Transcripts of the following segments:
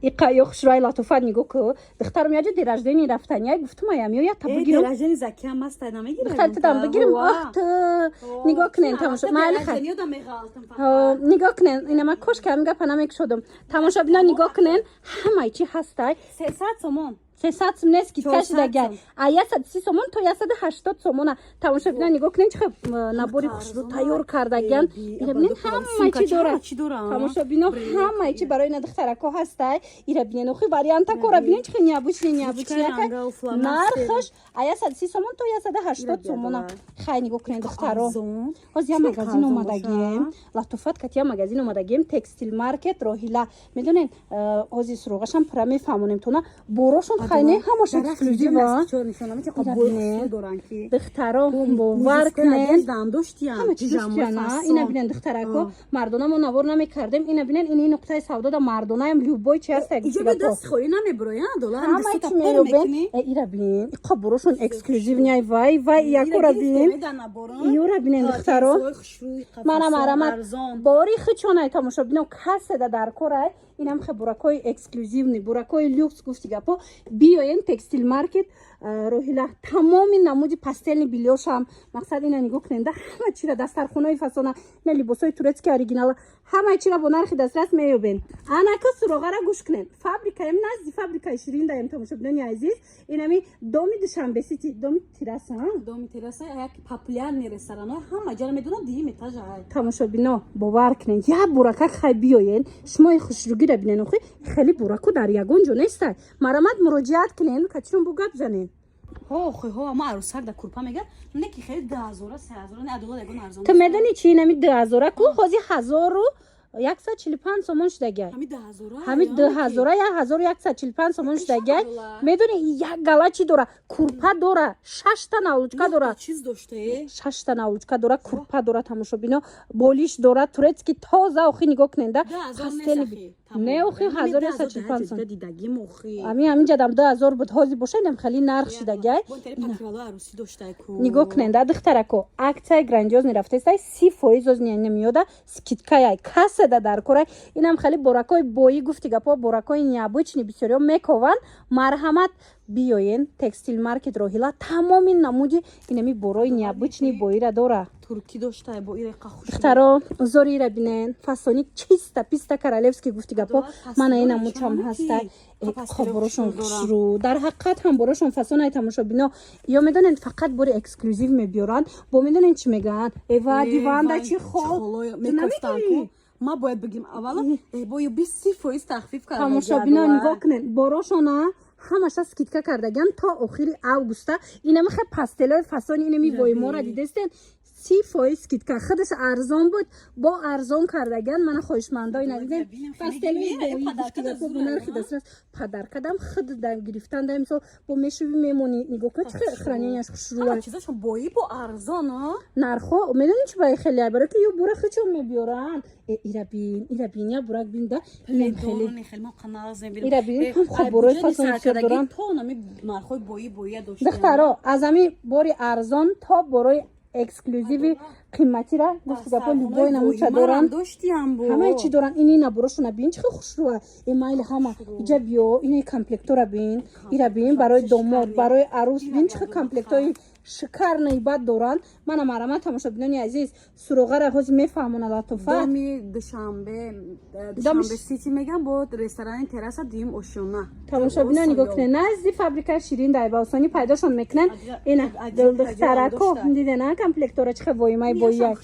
Иқа ё хушрӯай, Латофат, нигоҳ ку. Духтарам, яҷо день рождения рафтания, гуфтум, аям ё ята бигирам. День рождения Закиам аст, намегирам. Духтар, тудам бигирам. Ох, ту нигоҳ кунен, тамошо, майли, хай, нигоҳ кунен. Ина ман кошка ҳамин гапа намекушодам. Тамошобино, нигоҳ кунен, ҳамаи чи ҳастай. 300 сомон. 300 сум нест, скидка шудагай, а 130 сомон то 180 сомона. Тамошобино, нигоҳ кунен, чӣ набори хушрӯ тайёр кардагиян. Ира бинен, ҳамаи чи дорад. Тамошобино, ҳамаи чи барои ина духтарако ҳастай. Ира бинен, охи вариантакора бинен, чӣ необычный, необычный. Нархаш а 130 сомон то 180 сомона. Хай, нигоҳ кунен, духтаро, ҳоз я магазин омадагием. Латофат кати я магазин омадагием, Текстил Маркет Роҳила. Медонен, ҳози суроғашам пура мефаҳмонем тона. Борошон хайне, ҳамаш эксклюзива. Духтаро, бовар кунен, ҳама чиз доштияна. Ина бинен, духтарако, мардона мо навор намекардем. Ина бинен, ини нуқтаи савдода мардонаям любой чи ҳаст. Ҳама чи меёбен. Ира бинен, иқа борошон эксклюзивный. Вай, вай, якора бинен, ёра бинен, духтаро, мана, марамат, бори хичонай. Тамошобино, каседа дар корай, инам хе буракҳои эксклюзивный, буракҳои люкс, гуфти гапо, биёен Текстил Маркет Роҳила. Тамоми намуди постельный бельёшам, мақсад, ина нигоҳ кунед, ҳама чира, дастархонаи фасона, ина либосҳои турецкий оригинала, ҳамаи чира бо нархи дастрас меёбен. Анака суроғара гӯш кунед: фабрикаем, назди фабрикаи Ширин даем. Тамошобинони азиз, инами доми Душанбе Сити, доми Терраса. Доми Терраса, як популярный ресторано, ҳама ҷара медонам, дуюм этажа. Тамошобино, бовар кунед, як буракак, хай, биёен, шумои хушругира бинен. Охи хеле бураку дар ягон ҷо нестай. Марамат, муроҷиат кунен, качирон бу гап занен. Охи ҳо, ма арӯсак да курпа мега, не ки хеле 2000-а, 3000-а, не, адолат, ягон арзон. Ту медонӣ чи? Инами 2000-а ку ҳози 1145 сомон шудагай. Ҳами 2000-а? Ҳами 2000-а 1145 сомон шудагай. Медонӣ, як гала чӣ дора? Курпа дора, шашта наволочка дора. Чиз доштае. Шашта наволочка дора, курпа дора, тамошобино, болиш дора, турецкий тоза. Охи, нигоҳ куненда, не, охи, 1145 сом. Дидагим, охи. Ами ҳаминҷадам 2000 буд, ҳозир боша, инам хеле нарх шудагай. Нигоҳ куненда, духтарако, акция грандиозный рафтестай, 30% оз немиёда скидкаяй. Каседа дар корай, инам хеле боракҳои боӣ, гуфти гапо, боракҳои необычный бисёриҳо мекованд. Марҳамат, биёен Текстил Маркет Роҳила, тамоми намуди инами борои необычный боира дора. Туркӣ доштай бо иреқа хуш. Духтаро, узори ира бинен, фасони чиста писта королевский, гуфти гапо, мана ина мучам ҳаста. Борошон хушрӯ, дар ҳақиқат ҳам борошон фасонай. Тамошобино, ё медонед, фақат бори эксклюзив мебиёранд. Бо медонед, чӣ мегӯянд? Эва диванда чи хол. Мекофтанд. Ма бояд бигим, аввало бо 20% тахфиф карда. Тамошобино, нигоҳ кунед, борошона ҳамаша скидка кардагиан то охири августа. Инами хе пастелои фасони, инами воимора дидестен, 30% скидка. Худаш арзон буд, бо арзон кардагиан. Мана, хоҳишмандои, надидем, пастелои бо нархи дастрас, подаркадам худ гирифтан да, мисол, бо мешуви, мемонӣ. Нигоҳ кун, чӣ храненияш хушрӯа. Чизашон бои, бо арзон. Нархҳо медонӣ чӣ баи хеле? Барои ки ё бура хучон мебиёранд. Ира бин, ира бин, я бурак бин да. Ира бин, ҳам хоб борои фасон бисёр доранд. Духтаро, аз ҳами бори арзон то борои эксклюзиви қиматира, гуфти гапо, любой намуча доранд, ҳамаи чӣ доранд. Ини наборошона бин, чӣ хел хушрӯа. Э, майли, ҳама иҷа биё, ини комплектора бин, ира бин, барои домод, барои арӯс бин, чӣ хел комплектҳои шикарный бад доранд. Мана, марама, тамошобинони азиз, суроғара ҳозир мефаҳмона Латофат. Доми Душанбе, Душанбе Сити мегам, бо ресторани Терраса, дуюм ошёна. Тамошобино, нигоҳ кунед, назди фабрикаи Ширин дай ба осонӣ пайдошон мекунанд. Ина, духтарако, дидена, комплектора чӣ хел воимаи боияк.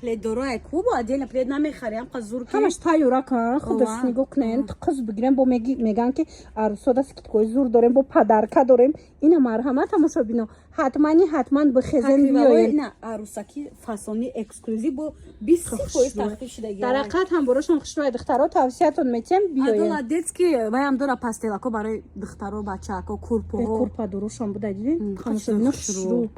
Пледдорое ку, бо отдельно плед намехари, ҳам зур. Ҳамаш тайёрака, худаш нигоҳ кунед, қиз бигирем, бо меган ки арӯсода скидкои зур дорем, бо подарка дорем. Ина, марҳамат, тамошобино, ҳатмани ҳатман бихезен, биёен. Ина арӯсаки фасони эксклюзив бо 20% тахфиф шудаги. Дар ҳақиқат ҳам борошон хушрӯй. Духтаро, тавсиятон метиҳем, биёен. Детский ваям дора, пастелако барои духтаро, бачаако, курпоҳо. Курпа дурошон буда, дидин, тамошобино, хушрӯ.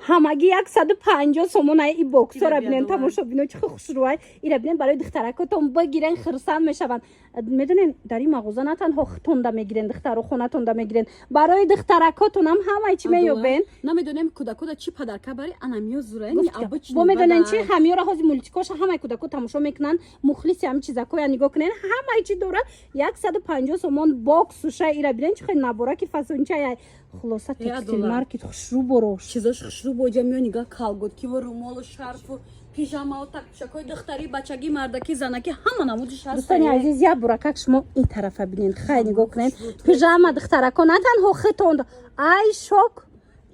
Ҳамагӣ 150 сомон ай. И боксора Ира бинен, биядовар. Тамошобино, чӣ хушрӯай! Ира бинен, барои духтаракотон бигирен, хурсанд мешаванд. Медонен, дар ин мағоза на танҳо хитонда мегирен, духтаро хонатонда мегирен, барои духтаракотонам ҳамаи чӣ меёбен. Намедонем, кӯдакода чӣ подарка бари, анамиё зура. Бо медонен чӣ, ҳамиёра ҳози мультикоша ҳамаи кӯдако тамошо мекунанд, мухлиси ҳами чизакоя. Нигоҳ кунен, ҳамаи чӣ дора. 150 сомон боксуша. Ира бинен, чӣ хел набораки фасончая. Хулоса, текстил Адола. маркет хушрӯ борош. Чизош хушрӯ боҷа меё, нигоҳ, колготкиву румолу шарфу пижамау такпӯшакҳои духтарӣ, бачагӣ, мардакӣ, занакӣ, ҳама намудиш ҳаст. Дӯстони азиз, як буракак шумо ин тарафа бинен. Хай, нигоҳ кунед, пижама духтарако, на танҳо хитон. Ай, шок!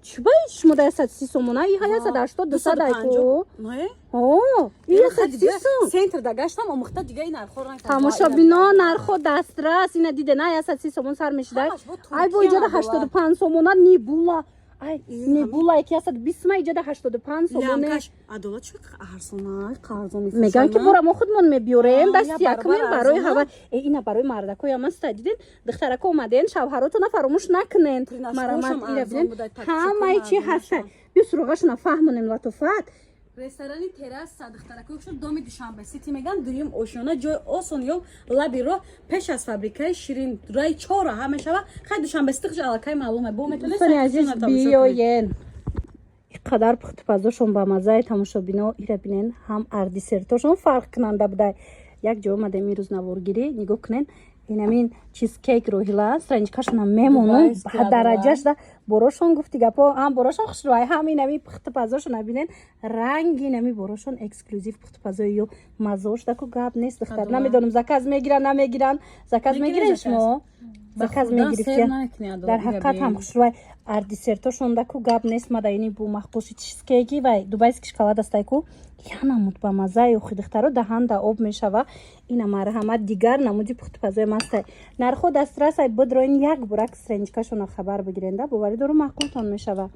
Чӣ ба шумо да 130 сомона? Иҳа 180, 200 айку. О, 130 сом. Центр да гаштам, омӯхта, дига ин нархҳоро. Тамошобино, нархо дастрас. Ина диде, на 130 сомон сар мешида. Ҳамаш бо Ай, бо иҷода Туркия. 85 сомона нибула. Ай, нибула ки 120 ма, иҷода 85 сомоне. Лямкаш, адола, чӣ арзона, арзон? Меган ки бора мо худмон мебиёрем. А, Дасти я якмем баробар барои арзона. ҳава. Э, ина барои мардако ямаста, диден, духтарако омаден, шавҳаротона фаромӯш накунен. Тренажкошам Марамат, ира арзон бинен. буда, таксиком Ҳамаи чи арзон ҳаста. бошам. Бю, суроғашона фаҳмонем, Латофат. Ресторани терраса, духтаракои шуд, доми Душанбе Сити меган, дуюм ошёна, ҷои осон ё лаби роҳ, пеш аз фабрикаи ширин, раи чора ҳа мешава. Хай, Душанбе Сити хуш аллакай маълуме, бо метавонед Дӯстони азиз, сайташонро тамошо кунед. биёен. Қадар пухтупазошон ба маззаи, тамошобино, ира бинен, ҳам ардисертошон фарқкунанда будай. Як ҷо омадем имрӯз наворгирӣ, нигоҳ кунен, инамин чизкейк роҳила, страничкашона мемонум. Дубайский. Дараҷашда борошон, гуфти гапо, ҳам борошон хушрӯай, ҳам инами пухтупазошона бинен, ранги инами борошон, эксклюзив пухтупазои ё маззош даку гап нест, духтар. Адола. Намедонам, заказ мегиран, намегиран. Заказ Мегирен мегирен заказ. Шумо Ба заказ хӯрдан мегирифтия? сер намекунӣ, Адола, Дар дига ҳақиқат ҳам бин. хушрӯай ардисертошон даку гап нест. Мадаини бу махқуши чизкейки вай дубайский шоколад астайку, я намуд ба маззаи охи, духтаро, даҳанда об мешава. Ина, марҳамат, дигар намуди пухтупазои мастай, нархо дастрасай. Бидроин, як бурак страничкашона хабар бигиренда, боварӣ дорум, маъқултон мешава.